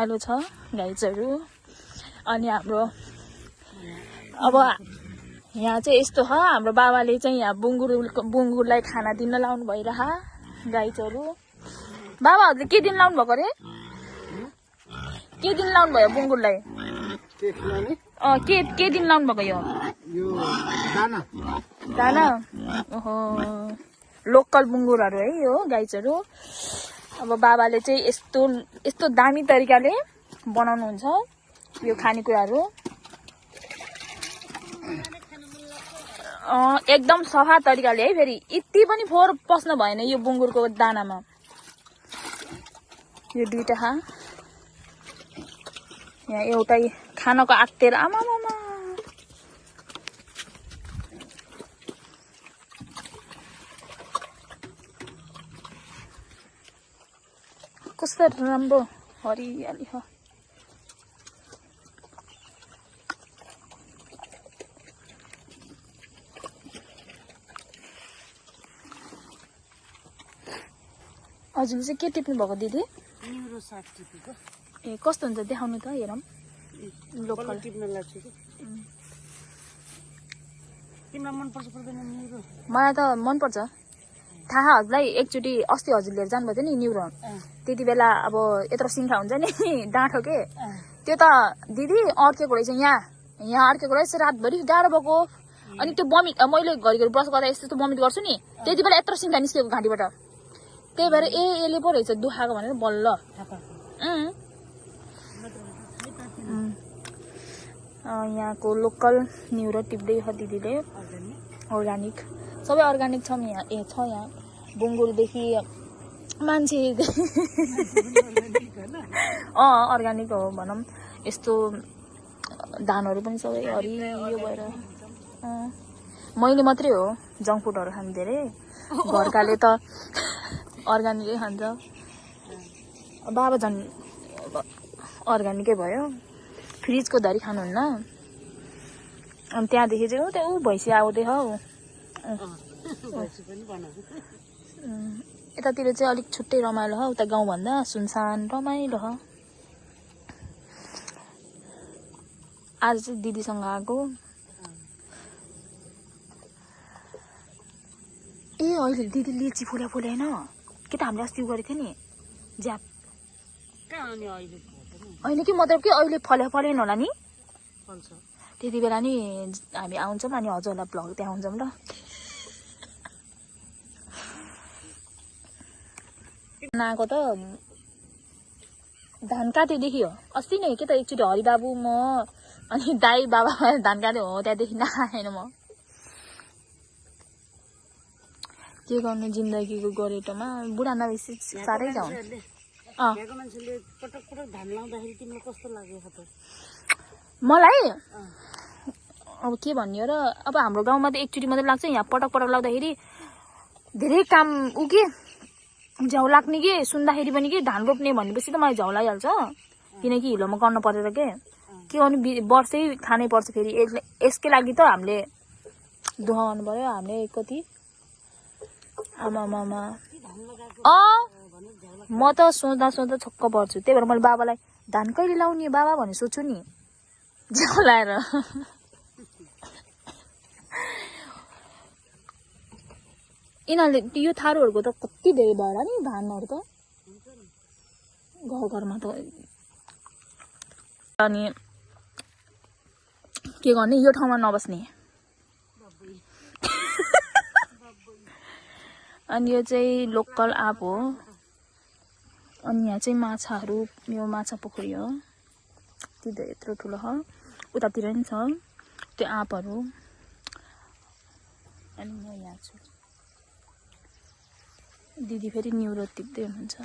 उज्यालो छ गाइजहरू। अनि हाम्रो अब यहाँ चाहिँ यस्तो छ, हाम्रो बाबाले चाहिँ यहाँ बुङ्गुरलाई खाना दिन लाउनु भइरह गाइजहरू। बाबाहरूले के दिन लाउनु भएको अरे? के दिन लाउनु भयो बुङ्गुरलाई? के दिन लाउनु भएको? यो दाना। ओहो, लोकल बुङ्गुरहरू है यो गाइजहरू। अब बाबाले चाहिँ यस्तो दामी तरिकाले बनाउनुहुन्छ यो खानेकुराहरू। एकदम सफा तरिकाले है। फेरि यति पनि फोहोर पस्न भएन यो बुङ्गुरको दानामा। यो दुईटा यहाँ एउटै खानको आत्तेर। आमामामा कस्तो राम्रो हरियाली छ। हजुरले चाहिँ के टिप्नु भएको दिदी? न्युरो साग टिपेको। ए कस्तो हुन्छ देखाउनु त हेरौँ। लोकल टिप्न लाग्छ कि तिमीलाई मन पर्छ पर्दैन न्युरो? मलाई त मन पर्छ। थाहा हजुरलाई एकचोटि अस्ति हजुर लिएर जानुभएको थियो नि न्युरो। त्यति बेला अब यत्रो सिङ्खा हुन्छ नि डाँठो के त्यो त दिदी अड्केको रहेछ। यहाँ अड्केको रहेछ रातभरि गाह्रो भएको। अनि त्यो बमिट मैले घरिघरि ब्रस गर्दा यस्तो बमिट गर्छु नि, त्यति बेला यत्रो सिङ्खा निस्केको घाँटीबाट। त्यही भएर यसले पो रहेछ दुखाएको भनेर बल्ल। यहाँको लोकल न्युरो टिप्दै छ दिदीले। अर्ग्यानिक सबै अर्ग्यानिक छ यहाँ। छ यहाँ बुङ्गुरदेखि मान्छे अर्ग्यानिक हो भनौँ। यस्तो धानहरू पनि सबै हरियो भएर। मैले मात्रै हो जङ्क फुडहरू खानु धेरै। घरकाले त अर्ग्यानिकै खान्छ। बाबा झन् अर्ग्यानिकै भयो। फ्रिजको धरी खानुहुन्न। अनि त्यहाँदेखि चाहिँ त्यो भैँसी आउँदै हौ। यतातिर चाहिँ अलिक छुट्टै रमाइलो हो। उता गाउँभन्दा सुनसान रमाइलो हो। आज चाहिँ दिदीसँग आएको। ए अहिले दिदी लिची फुले होइन कि त हामीले अस्ति गरेको थियो नि ज्याप। होइन कि मतलब कि अहिले फलेन होला नि। त्यति बेला नि हामी आउँछौँ अनि हजुरलाई भ्लग देखाउँछौँ ल। आएको त धान काटेदेखि हो। अस्ति नै के त एकचोटि हरिबाबु म अनि दाई बाबा धान काट्यो हो। त्यहाँदेखि नआएन म। के गर्नु जिन्दगीको गोरेटोमा बुढा नभएपछि साह्रै जाउँ। मलाई अब के भन्ने हो र। अब हाम्रो गाउँमा त एकचोटि मात्रै लाग्छ। यहाँ पटक लाग्दाखेरि धेरै काम के झ्याउ लाग्ने कि सुन्दाखेरि पनि कि धान रोप्ने भनेपछि त मलाई झ्याउ लागिहाल्छ। किनकि हिलोमा गर्नु परेर के गर्नु वर्षै खानै पर्छ। फेरि यसकै लागि त हामीले दुःख गर्नु पर्यो। हामीले कति आमामामा म त सोच्दा छक्क पर्छु। त्यही भएर मैले बाबालाई धान कहिले लाउने बाबा भनेर सोध्छु नि झ्याउ लाएर। यिनीहरूले यो थारूहरूको त कति धेरै भयो नि धानहरू त घरमा त। अनि के गर्ने यो ठाउँमा नबस्ने। अनि यो चाहिँ लोकल आँप हो। अनि यहाँ चाहिँ माछाहरू, यो माछा पोखरी हो। त्यो यत्रो ठुलो हो। उतातिर पनि छ त्यो आँपहरू। अनि म यहाँ छु। दिदी फेरि न्युरो टिप्दै हुनुहुन्छ।